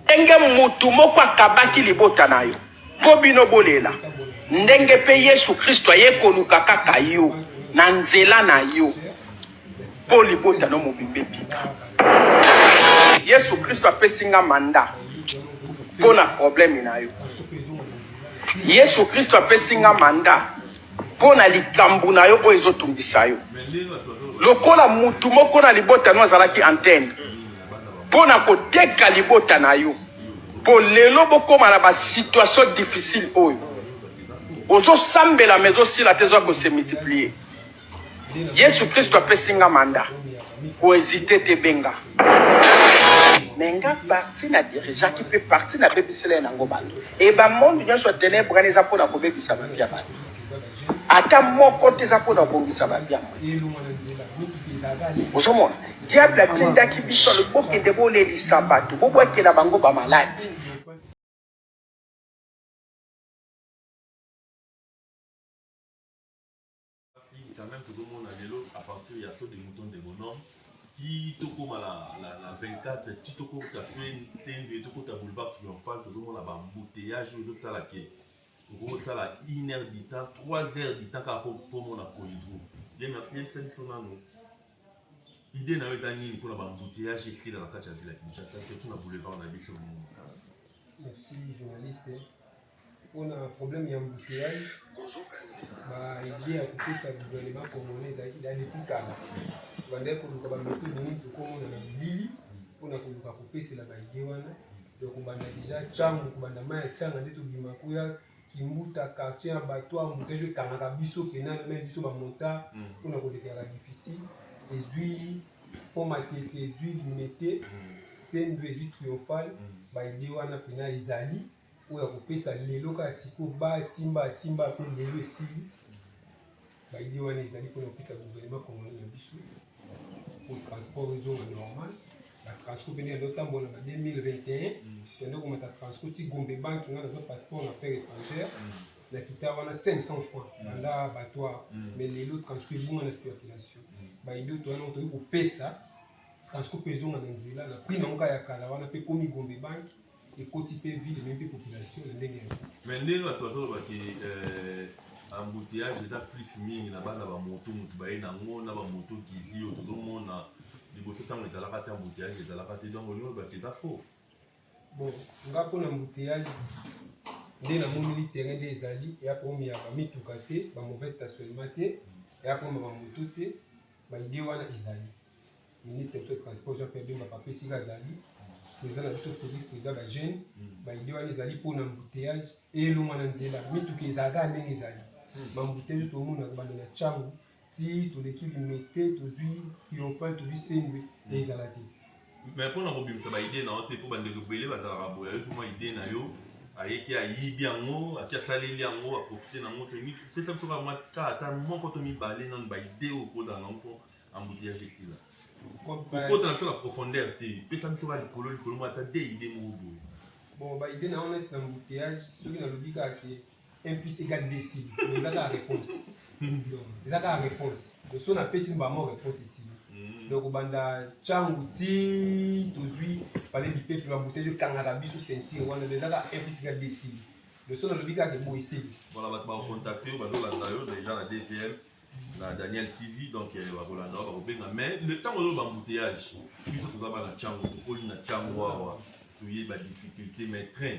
Ndenge mutu moko akabaki libota na yo mpo bino bolela, ndenge mpe Yesu Kristo aye koluka kaka yo na nzela na yo mpo libota no mobimba ebika. Yesu Kristo apesi nga mandat mpo na problème na yo. Yesu Kristo apesi nga mandat mpo na likambo na yo oyo ezotungisa yo. Lokola mutu moko na libota no azalaki antenne mpo na koteka libota na yo, mpo lelo bokoma na ba situation difficile oyo ozosambela mais ezosila te, ezoya ko se multiplier. Yesu Kristo apesi nga mandat, ko hesiter te, benga. Mais nga parti na dirigeaki pe parti na bebisela ye nango bato et ba monde nionso ya tenebre wana eza pona kobebisa ba vie ya bato ata moko te eza pona kobongisa ba vie ya moto ozomona diable atindaki biso alobi bokende bolelisa bato bobwakela bango ba maladi. Pasi quand meme tozo mona lelo à partir ya saut de mouton de bonhomme ti tokoma na, na, na 24 ti tokota sendwe tokota boulevard triomphal tozomona ba embouteillage oyo ezosala ke okosala une heure du temps 3 heures du temps kaka mpo omona cohydro. Bien merci, yebisa biso nanu idée na yo eza nini mpona ba embouteillage esila na kati ya ville ya Kinshasa surtout na boulevard na biso. Merci journaliste. Pona problème ya embouteillage, ba idee ya kopesa gouvernement congolais ezalaki da depuis kala. Tobandaki koluka ba methode nini tokomona na bilili mpona koluka kopesela ba idee wana. Donc kobanda deja Tshangu, kobanda mayi ya Tshanga nde tobima koya Kimbuta, quartier ya bato, embouteillage oyo ekangaka biso pena meme biso ba motard mpona koleka difficile. Ezwi Pont Matete, ezwi Limete, Sendwe ezwi Triomphal, ba idee wana pena ezali. Oyo akopesa lelo kaka sikoyo ba simba simba pe lelo esili ba idee wana ezali pona kopesa gouvernement congolais na biso po transport ezonga normal ba transco pe ndenge otambola na 2021 toende komata transco ti Gombe banque nga nazwa passeport na affaire étrangère na kita wana 500 francs banda abattoir mais lelo transco ebunga na circulation ba idee to wana tokoki kopesa transco pe ezonga na nzela na prix na ngo kaka ya kala wana pe ekomi Gombe banque Ekoti pe ville ememi pe population na ndenge ya. Mais ndenge bato bazoloba ke embouteillage eza plus mingi na bana ba moto mutu baye nango na ba moto gizi oyo tozomona liboso ntango ezalaka te embouteillage ezalaka te donc olingi oloba ke eza faux. Bon nga mpona embouteillage nde namoneli terrain nde ezali eya problème ya ba mituka te ba mauvais stationnement te eya problème ya ba moto te ba idee wana ezali. Ministre na biso ya transport Jean Pierre Bemba papa esika azali, president na biso Felix president ba jeunes, ba idee wana ezali pona embouteillage elongwa na nzela, mituka ezalaka kaka ndenge ezali, ba embouteillage tomona kobanda na Tshangu ti toleki Limete tozui Triomphal tozui Sendwe ezala te. Mais pona kobimisa ba idee na yo te po bandeko ebele bazalaka boye ayoki mwa idee na yo ayeki ayibi yango ati asaleli yango aprofite na yango tolingi pesa biso kaka mwa kaka ata moko to mibale nanu ba idee oyo okozala na yango po embouteillage esila kokota na biso na profondeur te pesa biso kaka likolo likolo moko ata de idée moko boye. Bon ba idée na yo neti na embouteillage soki nalobi kaka ke un plus égale deux esili mais eza kaka réponse donc eza kaka réponse donc soki napesi mbala moko réponse esili donc kobanda Tshangu ti tozwi palais du peuple ba embouteillage ekangaka biso ceinture wana donc eza kaka un plus égale deux esili donc soki nalobi kaka ke boye esili. Voilà bato bakocontacte yo bazolanda yo déjà na DVM na Daniel TV donc bakolanda yo bakobenga mais le temps oyo ba embouteillage biso toza bana Tshangu tokoli na Tshangu awa toye ba difficulté mais train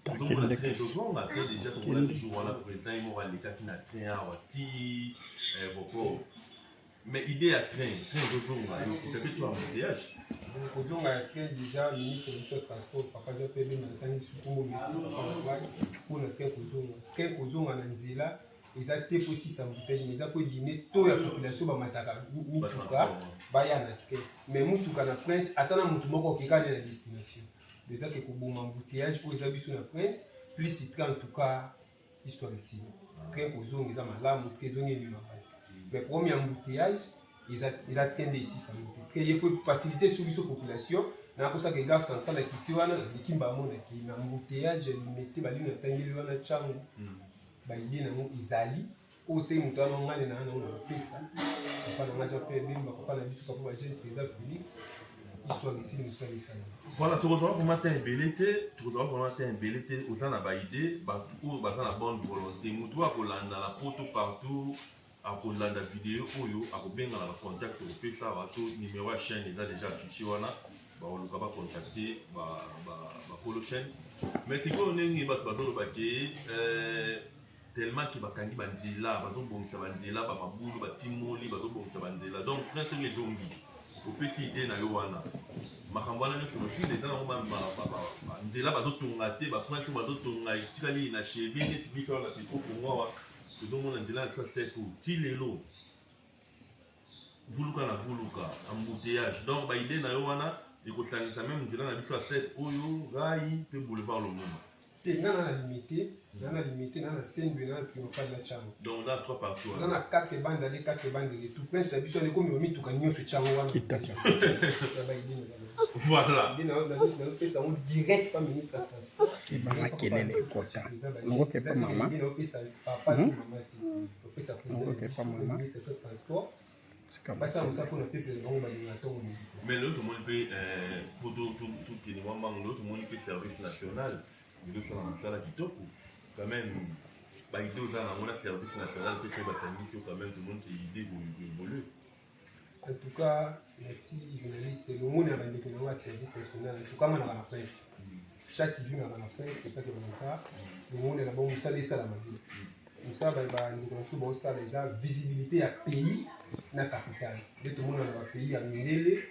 tozomona train tozonga train déjà tomonaki jour wana président ye moko alekaki na train awa ti aéroport mais idée ya train train ezozonga ekokita mpe to embouteillage. Kozonga ya train déjà ministre na biso ya transport papa Jean Pierre Bemba natangi sukombo merci papa na ngai mpona train kozonga train kozonga na nzela eza te po esisa embouteillage mais eza po edime taux ya population bamataka mituka baya na train mais mutuka na prince ata na mutu moko okeka nde na destination donc eza ke koboma embouteillage oyo eza biso na prince plus train en tout cas histoire esili train kozonga eza malamu train ezongi emema bato mais problème ya embouteillage eza eza train nde esisa yango te train ye po facilité sur biso population na mposa ke gare centrale akiti wana naleki mbamo nakei na embouteillage ya limete balino natangeli wana Tshangu Ba idee na ngo ezali oyo te moto wana ngane na nango na kopesa papa na nga Jean Pierre Bemba papa na biso papa ba jeune président Felix. Histoire esili, mosala esalama. Voilà, tokozwa vraiment temps ebele te, tokozwa vraiment temps ebele te. Oza na baidée, bato oyo baza na bonne volonté, motu oyo akolanda na poto partout, akolanda video oyo, akobenga na bacontact tokopesa awa to numéro ya chaîne eza déjà affiché wana, bakoluka bacontacte bakolo chaîne. Mais sikoyo ndenge bato bazoloba ke tellement ke bakangi banzela, bazobongisa banzela, bamabulu batimoli, bazobongisa banzela, donc prince oyo ezongi, opesi idée na yo wana, makambo wana nyonso mosili eza nango, banzela bazotonga te, baprince oyo bazotonga etikali inachevé. Neti biso wana Petro Kongo awa, tozomona nzela na biso ya sept ti lelo vuluka na vuluka, embouteillage. Donc baidée na yo wana ekosangisa même nzela na biso ya 7 oyo, rail mpe boulevard Lumumba? Te, nga na limité, nga na limité na Sendwe, na Triomphal, na Tshangu. Donc na trois parties. Eza na 4 bande aller, 4 bande retour. Prince na biso wana ekomi mituka nyonso Tshangu wana. Na baidée na Voilà. Idée nazopesa yango direct pa ministre ya transport. Keba makelele ekota. Ngoke pa mama. Idée naopesa papa te, mama te, opesa Ngoke pa mama. ministre ya transport, Sika. Basala mosala mpona peuple na bango, balinga ntongo mobiko. Mais lelo tomoni mpe, po tokende mwa mbango, lelo tomoni mpe service national ezosala mosala kitoko quand même. Baidée oza nango na service national mpe soki basangisi yo, quand même tomoni ke idée koévolue. En tout cas, merci journaliste. Lomoni ya bandeko nango ya service national, en tout cas nga naka na presse chaque jour, naka na presse epake banaka. Lomoni na bango, mosala esalama bien. Mosala bandeko na biso baosala eza visibilité ya pays na capitale. Nde tomona na bapays ya mindele,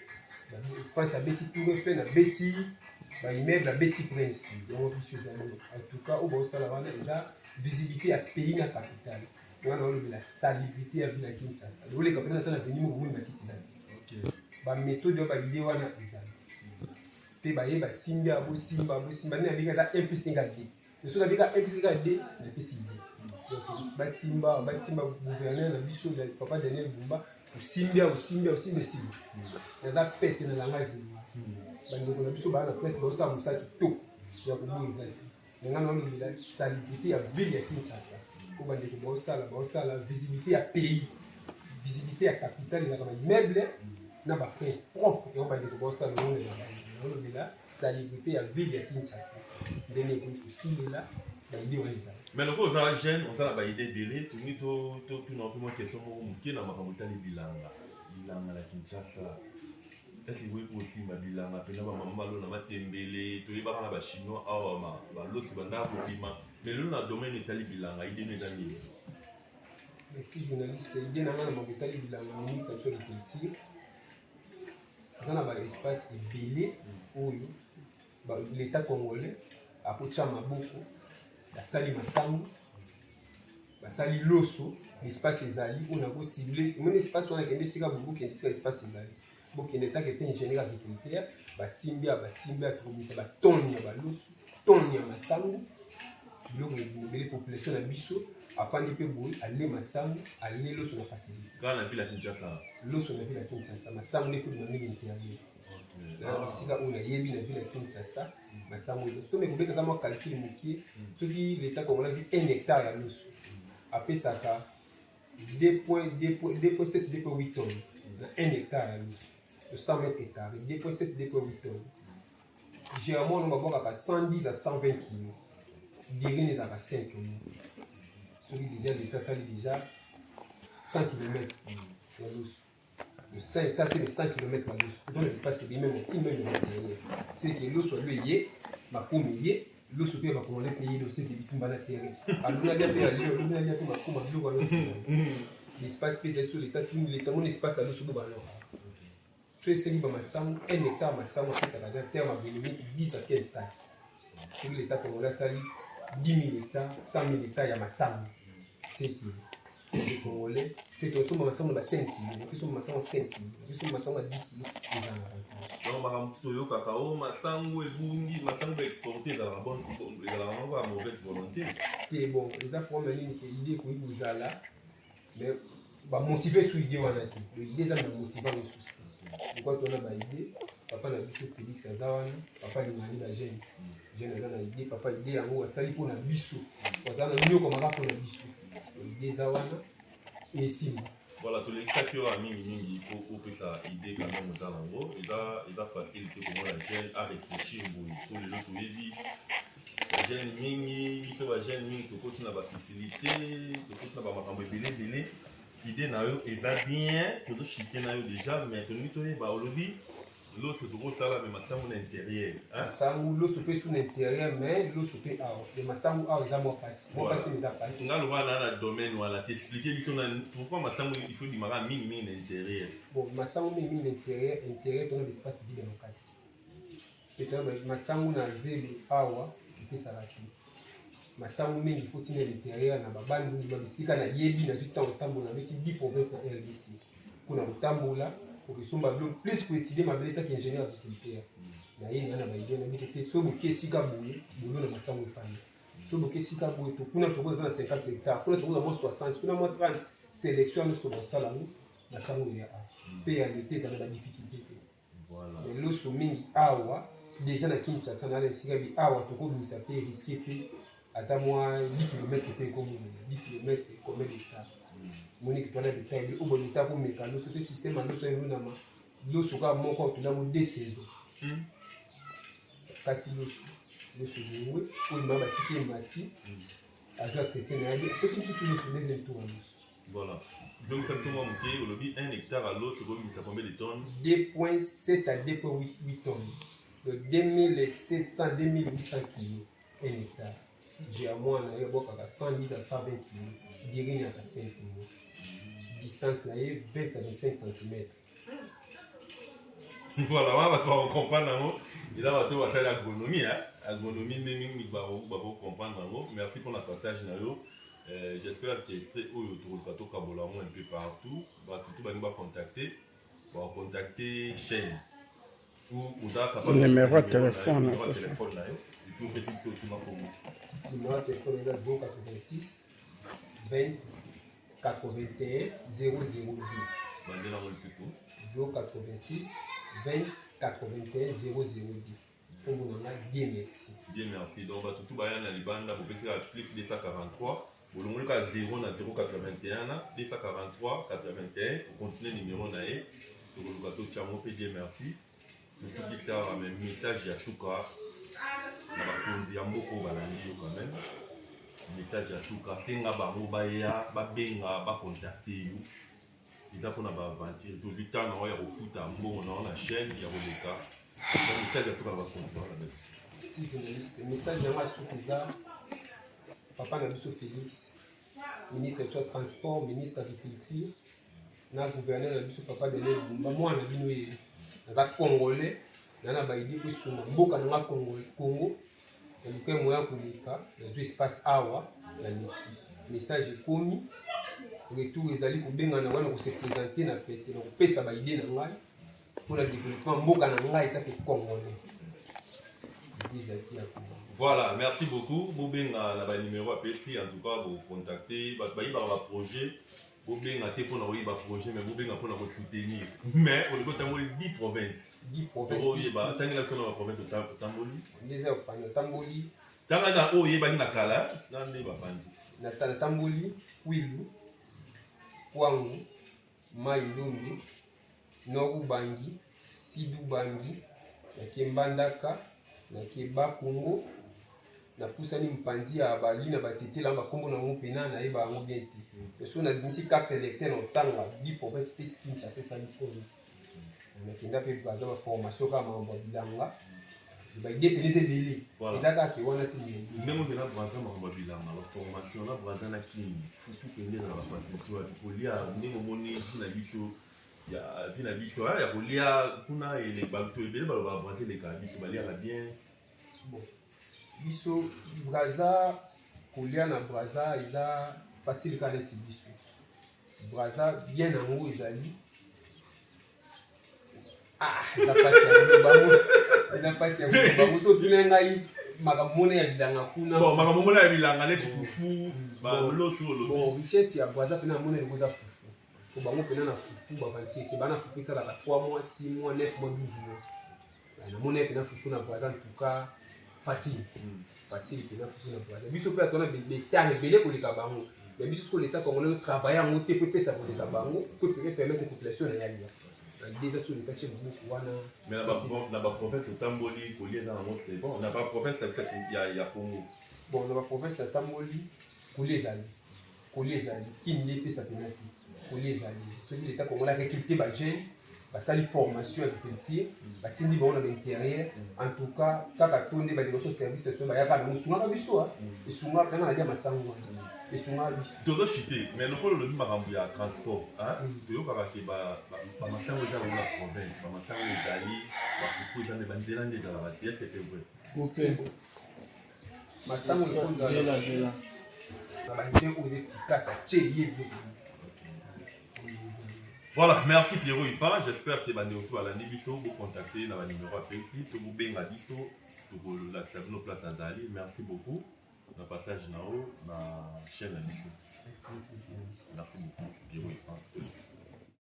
France abeti Tour Eiffel, abeti baimmeuble, abeti prince. Yango biso ezali, en tout cas oyo baosala wana eza visibilité ya pays na capitale. Wana olobela salubrité ya ville ya Kinshasa, oleka mpenza ata na veni moko, omoni matiti eza te. Baméthode oyo, baidée wana ezali te. Baye basimbi ya bosimba bosimba nde nabika eza 1 plus 1 égale 2. Soki nabika 1 plus 1 égale 2, napesi 2. Donc basimba basimba, gouverneur na biso papa Daniel Bumba, osimbi osimbi osimbi, esimbi. Naza pete na langage na bandeko na biso baa na presse, baosala mosala kitoko ya koboya eza te. Me nga naolobela salubrité ya ville ya Kinshasa po bandeko baosala baosala visibilité ya pays, visibilité ya capitale ezalaka baimmeuble na baprince propre. Yango bandeko baosala longo na bango. Naolobela salubrité ya ville ya Kinshasa, ndenge ekoki kosilela, baidée wana ezala. Mais lokola oza jeune, oza na baidée ebele, tolingi totuna mpe mwa question moko moke na makambo etali bilanga. Bilanga na Kinshasa, ese ekoki kosimba? Bilanga mpena, bamama balona matembele, toyebaka na bachinois awa balosi bandaka kobima. Mais lelo na domaine etali bilanga, idée no eza nini? Merci journaliste. Idée na nga na makambo etali bilanga, ministre na biso ya agriculture aza na baespace ebele oyo l'état congolais akotya maboko, basali masango, basali loso. Espace ezali oyo nakocible, omoni espace wana, kende esika bokende, esika espace ezali, bokende take te. Ingénieur agriculteur basimbi ya basimbi ya tokobimisa batonne ya baloso, tonne ya masango, biloko ebele. Population na biso afandi mpe boye, ale masango, ale loso na facilité. Kaka na ville ya Kinshasa? Loso na ville ya Kinshasa, masango nde fudima mingi intérieur na esika oyo nayebi na ville ya Kinshasa. Masango loso, to mekobetaka mwa calcul mokie, soki l'état congolais azwi 1 hectare ya loso, apesaka 2.7, 2.8 tonnes na 1 hectare ya loso de 100 mètres carrés, 2.7, 2.8 tonnes. Généralement ono babwakaka 110 à 120 kilo, dirine ezalaka 5 mois. Soki déjà l'état asali déjà 100 km ya loso, 100 hectare te, mais 100 km ya loso, donc espace ebimi même okimi même na terrain, c'est que loso alo eye makoma eye loso mpe bakongolais mpe ye loso eke bitumba na terrain, alongi alia mpe alia, alongi alia mpe makoma biloko ya loso ezali. L'espace mpe ezali so l'état tuni l'état moni espace ya loso bo balonga so esengi bamasango, 1 hectare masango apesaka na terme agronomique 10 à 15 sac. Soki l'état congolais asali 10 000 hectares, 100 000 hectares ya masango, c'est que les congolais, c'est que osomba masango na 5 kilo, okosomba masango 5 kilo, okosomba masango ya 10 kilo, ezalaka. Donc makambo mosusu toyokaka o masango ebungi, masango baexporte, ezalaka bon, ezalaka moko ya mauvaise volonté? Te, bon, eza problème nini ke idée ekoki kozala, mais bamotive su idée wana te. Donc idée eza na bamotive mosusu te. Pourquoi tona baidée? Papa na biso Félix aza wana, papa alingani bajeune, jeune aza na idée. Papa, idée yango asali mpona biso, aza na nyokomaka mpona biso. Idée eza wana, esimba. Voilà, tolekisaki yo ya mingimingi mpo opesa idée quand même. Oza nango, eza facile te komona jeune aréfléchir boye, po lelo toyebi jeune mingi, biso bajeune mingi tokoti na bafutilité, tokoti na bamakambo ebele ebele. Idée na yo eza bien, tozochite na yo déjà, mais tolingi toyeba, olobi loso tokosala, mais masango na intérieur, hein? Masangu, loso mpe su na intérieur, mais loso mpe awa, mais masangu awa eza mwa pasi, mwa pasi te, eza pasi. Nga lokola na domaine wana, t'expliquer biso na pourquoi masango il faut dimaka mingimingi na intérieur. Bon, masangu mingimingi na intérieur, intérieur tona l'espace vide makasi, mpe tona masangu na zelo awa epesaka te. Masangu mingi faut tina l'intérieur na babandundu, babisika nayebi. Nazwi ntango kotambola, nabeti 10 province na RDC mpona kotambola, okesomba biloko, plus koétudier mabele. Taki ingénieur agriculteur, naye na baidée na biki te. Soki boke esika boye, bolo na masango efandi. Soki boke esika boye, to kuna tokoza na 50 hectare, kuna tokoza mwa 60, kuna mwa 30. Sélection nyonso basala yango, masango ya a mpe ya lete eza na badifficulté te. Mais loso mingi awa déjà na Kinshasa, na esika bi awa tokobimisa mpe risque mpe ata mwa 10 km mpe ekomona 10 km combien d'hectare moniki twana leta ebe oyo leta komeka loso mpe système ya loso elonama. Loso kaka moko tolango deux saison kati loso, loso longwe oyo ma batiki emati, azwa chrétien na ye, apesi mosusu loso, deuxième tour ya loso. Voilà, zongisa biso mwa moke. Olobi 1 hectare ya loso ekobimisa combien de tonnes? 2.7 à 2.8 tonnes, donc 2700, 2800 kilos 1 hectare. Germois na ye abwakaka 110 à 120 kilos, dirine yaka 5 mois, distance na ye 20 à 25 cm. Voilà, wana bato bakocomprendre yango, eza bato basali agronomie, hein? Agronomie nde mingi bakocomprendre yango. Merci mpona passage na yo. J'espère que extrait oyo tokoluka tokabola yango un peu partout. Bato to balingi bacontacte, bakocontacte chaîne ou oza capable? Numéro ya téléphone. Numéro ya téléphone na yo, et puis opesi biso otima kombo. Numéro ya téléphone eza 086 20 81 002. Bandela yango lisusu. 086 20 81 002. Nkombo na nga Dieu Merci. Bien, merci. Donc bato tu baya na libanda, bopesika plus 243, bolongoli kaka 0 na 081 na 243 81, ocontinue numéro na ye, tokoluka totyango mpe. Dieu Merci, tosukisi awa, mais message ya suka na bakonzi ya mboka oyo balandi yo quand même, message ya suka, senga bango baya, babenga, bacontacte yo. Eza mpona baaventure, tozwi temps na yo ya kofuta mbongo na yo na chaîne ya koleka. Message ya suka na bakonzi na wana. Si journaliste, message yango ya suka eza papa na biso Félix, ministre ya transport, ministre agriculture na gouverneur na biso papa Daniel Bumba, mwana na bino ye naza congolais na baidée esunga mboka na nga Congo. Naluka moya koleka, nazwi espace awa, naleki, message ekomi, retour ezali kobengana wana, kose présenter na pete na kopesa baidée na ngai mpona développement mboka na ngai etake congolais. Idée ezalaki ya ko Voilà, merci beaucoup. Bobenga na banuméro apesi, en tout cas bocontacte. Bato bayibaka baprojet, bobenga te mpona koyiba projet, mais bobenga mpona kosoutenir. Mais olobi otamboli 10 province. 10 province. Oyeba otangela biso na baprovince otamboli. Nde eza kopanda, otamboli. Tanga na oyo oyebaki na kala na nde bapanzi. Natamboli Kwilu, Kwango, Mai Ndombe, Nord Ubangi, Sud Ubangi, nake Mbandaka, nake Bakongo, napusani mopanzi ya bali na batetela, bakombo nango mpena nayeba yango bien te. So nabimisi carte électeur na otanga 10 province plus Kinshasa, esali 11. Nakenda mpe baza baformation kaka makambo ya bilanga, baidée pene eza ebele, eza kaka ke wana te. Ndenge okenda Braza, makambo ya bilanga, baformation na Braza na Kini, fufu pende na bafacilité wapi kolia? Ndenge omoni vi na biso ya vi na biso ya kolia kuna, bato ebele balobaka Braza elekaka biso, baliaka bien. Bon, biso Braza, kolia na Braza eza facile kaka neti biso. Braza bien yango ezali, ah, eza mpasi ya koloba ngo, eza mpasi ya koloba ngo. So otuna ngai makambo mona ya bilanga kuna. Bon, makambo mona ya bilanga neti fufu, baloso olobi. Bon, richesse ya Braza mpena namona eloko eza fufu, po bango mpena na fufu bavantie ke bana fufu esalaka 3 mois, 6 mois, 9 mois, 12 mois. Namona mpena fufu na Braza, en tout cas facile, facile mpena fufu na Braza. Biso mpe atona behectare ebele koleka bango. Ya biso sikoyo l'Etat congolais ezo travailler yango te po epesa koleka bango po e permettre population na ye alia. Ba idee eza soki l'Etat atie maboko wana. Mais na ba province otamboli kolia eza nango c'est bon na ba province na biso ya Congo. Bon na ba province natamboli kolia ezali kolia ezali kin nde epesa pena te kolia ezali soki l'Etat congolais a recruter ba jeunes basali formation ya agriculture batindi bango na bainterieur en tout cas kaka to nde bandeko so service national bayaka nango esungaka biso esungaka nanga nalia masango wana esungaka biso. Tozo chute mais lokola olobi makambo ya transport toyokaka ke bamasango eza nango na province bamasango ezali bafufu eza nde banzela nde ezalaka te est-ce que c'est vrai? Masango ekozala na banzela oyo eza efficace atie ye biloko. Voilà, merci Pierrot Ipan. J'espère que bandeko to balandi biso, vous contacter na ba numéro apesi, to bobenga biso, to kolakisa bino place azali. Merci beaucoup na passage na yo na chaîne na biso. Merci, merci, Merci beaucoup Pierrot Ipan.